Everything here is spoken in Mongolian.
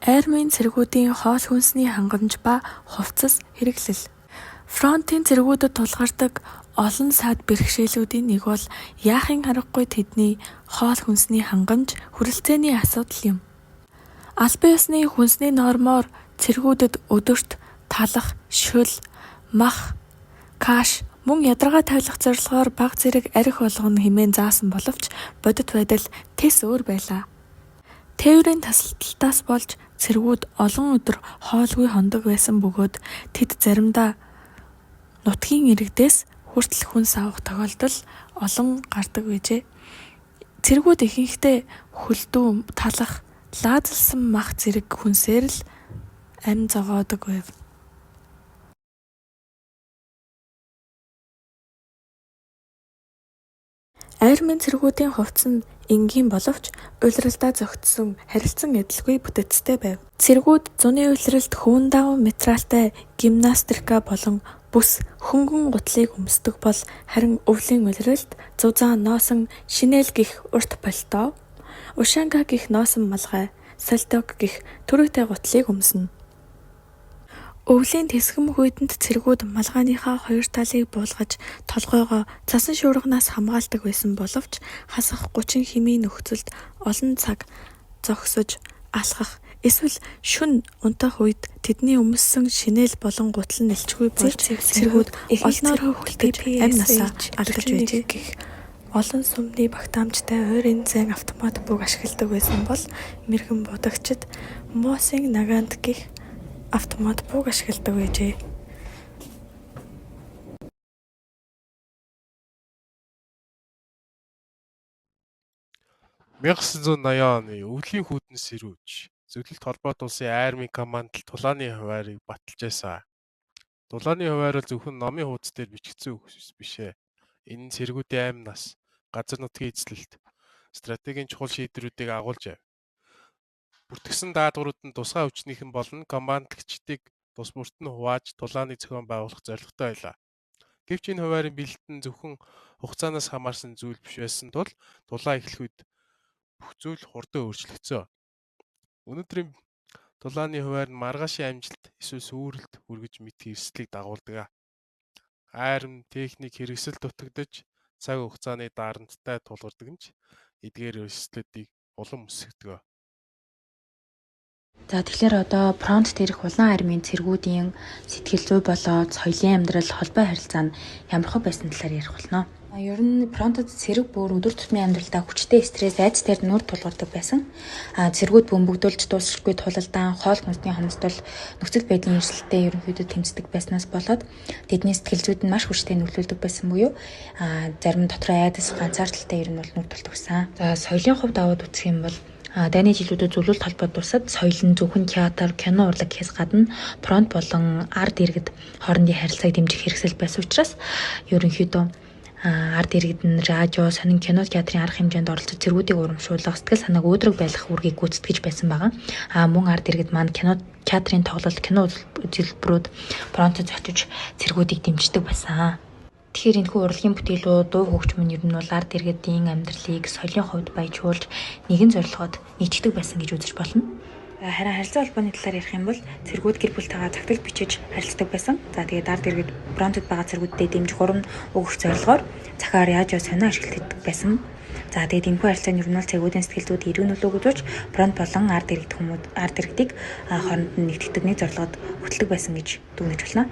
Армийн цэргүүдийн хоол хүнсний хангамж ба хувцас хэрэглэл. Фронтын цэргүүдэд тулгардаг олон саад бэрхшээлүүдийн нэг бол яахын аргагүй тэдний хоол хүнсний хангамж, хүрэлцээний асуудал юм. Албан ёсны хүнсний нормоор цэргүүдэд өдөрт талах, шөл, мах, каш мөн ядаргаа тайлах зорилгоор бага зэрэг архи болгоно хэмээн заасан боловч бодит байдал тэс өөр байлаа. Тээврийн тасалдалтаас болж цэргүүд олон өдөр хоолгүй хонодог байсан бөгөөд тэд заримдаа нутгийн иргэдээс хүртэл хүнс авах тохиолдол олон гардаг байжээ. Цэргүүд ихэнхдээ хөлдүү, талах, лаазалсан мах зэрэг хүнсээр л амь зогоодог байв. Армийн цэргүүдийн хувцас нь энгийн боловч улиралдаа зохицсон, харилцан адилгүй бүтэцтэй байв. Цэргүүд зуны улиралд хөвөн даван материалтай гимнастерка болон бүс, хөнгөн гутлыг өмсдөг бол харин өвлийн улиралд зузаан ноосон шинель гэх урт пальто, ушанка гэх ноосон малгай, сальтог гэх түрийтэй гутлыг өмснө. Өвлийн тэсгэм хүйтэнд цэргүүд малгайныхаа хоёр талыг буулгаж толгойгоо цасан шуурганаас хамгаалдаг байсан боловч хасах 30 химийн нөхцөлд олон цаг зогсож алхах эсвэл шөнө унтах үед тэдний өмссөн шинель болон гутал нь элчгүй болж цэргүүд олноороо хөлтөж амь насаа алдаж байжээ. Гэх олон сүмний багтаамжтай ойрын зайн автомат бууг ашигладаг байсан бол мэргэн будагчид Мосин Нагант гэх автомат бууг ашигладаг байжээ. 1980 оны өвлийн хүйтэн сэрүүж, Зөвлөлт Холбоот Улсын армийн командлал тулааны хуваарийг баталж байсан. Тулааны хуваарь бол зөвхөн номын хуудас дээр бичигдсэн үгс биш ээ. Энэ нь цэргүүдийн амь нас, газар нутгийн эзлэлт, стратегийн чухал шийдвэрүүдийг агуулж байв. Бүртгэсэн даатгарууд нь тусгай хүчнийхэн болон командлагчдыг тус бүрт нь хувааж тулааныг зохион байгуулах зорилготой байлаа. Гэвч энэ хуваарийн бэлэлт нь зөвхөн хугацаанаас хамаарсан зүйл биш байсан тул тулаан эхлэх үед бүх зүйл хурдан өөрчлөгдсөн. Өнөөдрийн тулааны хуваарь нь маргаашийн амжилт эсвэл сүйрэлт хүргэж мэдэх эрсдлийг дагуулдаг. Арми, техник, хэрэгсэл дутагдаж, цаг хугацааны дарамттай тулгардаг нь ч эдгээр эрсдлүүдийг улам өсгөдөг. За, тэгэхээр одоо фронт дээрх улаан армийн цэргүүдийн сэтгэл зүй болоод соёлын амьдрал, холбоо харилцаа нь ямархуу байсан талаар ярих болно. Ер нь фронтод цэрэг бүр өдөр тутмын амьдралдаа хүчтэй стресс, айдас дээр нүүр тулгардаг байсан. Цэргүүд бөмбөгдүүлж дуусахгүй тулалдаан, хоол хүнсний хомсдол, нөхцөл байдлын эрсдэлтэй ерөнхийдөө тэмцдэг байснаас болоод тэдний сэтгэл зүйд нь маш хүчтэй нөлөөлдөг байсан буюу зарим дотроо айдас, ганцаардaltaй ер нь бол нүүр тулдаг. За, соёлын хувьд аваад үзэх юм бол дайны жилүүдэд Зөвлөлт Холбоот Улсад соёл нь зөвхөн театр, кино урлаг гэхээс гадна фронт болон ард иргэд хоорондын харилцааг дэмжих хэрэгсэл байсан учраас ерөнхийдөө ард иргэд нь радио, сонин кино театрын арга хэмжээнд оролцож цэргүүдийг урамшуулах, сэтгэл санааг өөдрөг байлгах үүргийг гүйцэтгэж байсан байгаа. Мөн ард иргэд маань кино театрын тоглолт, кино үзэлбэрүүд фронтод очиж цэргүүдийг дэмждэг байсан. Тэгэхээр энэхүү урлагийн бүтээлүүд, дуу хөгжим нь ер нь бол ард иргэдийн амьдралыг соёлын хувьд баяжуулж нэгэн зорилгод нийцдэг байсан гэж үзэж болно. Харин харилцаа холбооны талаар ярих юм бол цэргүүд гэр бүлтэйгээ цагтал бичиж харилцдаг байсан. За, тэгээд ард иргэд фронтод байгаа цэргүүддээ дэмжих, урам өгөх зорилгоор захиар, радио, сонио ашигладаг байсан. За, тэгээд энэхүү харилцаа нь ер нь бол цэргүүдийн сэтгэл зүйд эерэг нөлөөг үзүүлж фронт болон ард иргэд хүмүүс ард иргэдийг хооронд нь нэгтгэдэг нэг зорилгод хөтэлдэг байсан гэж дүгнэж байна.